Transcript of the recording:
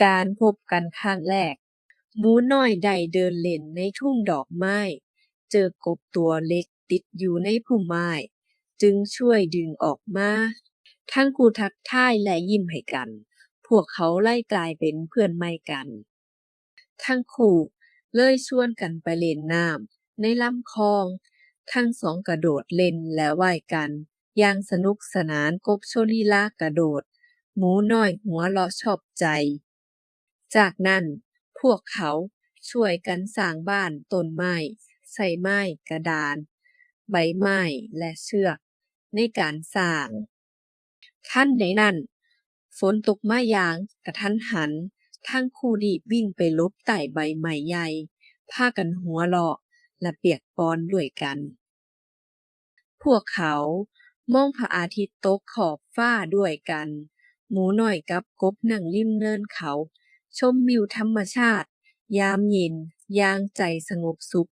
ການພົບກັນຄັ້ງແລກ, ໝູນ້ອຍໄດ້ເດີນເລ່ນໃນທຸງດອກໄມ້, ເຈີກົບຕົວເລັກຕິດຢູ່ໃນພຸ່ມໄມ້, ຈຶ່ງຊ່ວຍດຶງອອກມາ. ທັງຄູ່ທັກທາຍ ແລະ ຍິ້ມໃຫ້ກັນ, ພວກເຂົາໄດ້ກາຍເປັນເພື່ອນໃໝ່ກັນ. ທັງຄູ່ເລີຍຊວນກັນໄປເລ່ນນ້ຳໃນລຳຄອງ. ທັງສອງກະໂດດເລ່ນ ແລະ ໄຫວ້ກັນຢ່າງສະໜຸກສະໜານ, ກົບໂຊລີລາກະໂດດ, ໝູນ້ອຍຫົວເລາະຊອບໃຈ. ຈາກນັ້ນ, ພວກເຂົາຊ່ວຍກັນສ້າງບ້ານຕົ້ນໄມ້, ໃຊ້ໄມ້, ກະດານ, ໃບໄມ້ ແລະ ເຊືອກໃນການສ້າງ. ທັນໃດນັ້ນ, ຝົນຕົກມາຢ່າງກະທັນຫັນ, ທັງຄູ່ລີບວິ່ງໄປຫຼົບໃຕ້ໃບໄມ້ໃຫຍ່, ພາກັນຫົວເລາະ ແລະ ປຽກປອນດ້ວຍກັນ. ພວກເຂົາມອງພະອາທິດຕົກຂອບຟ້າດ້ວຍກັນ. ໝູນ້ອຍກັບກົບນັ່ງລິມເນີນເຂົາ, ຊົມວິວທຳມະຊາດຍາມເຢັນຢ່າງໃຈສະຫງົບສຸກ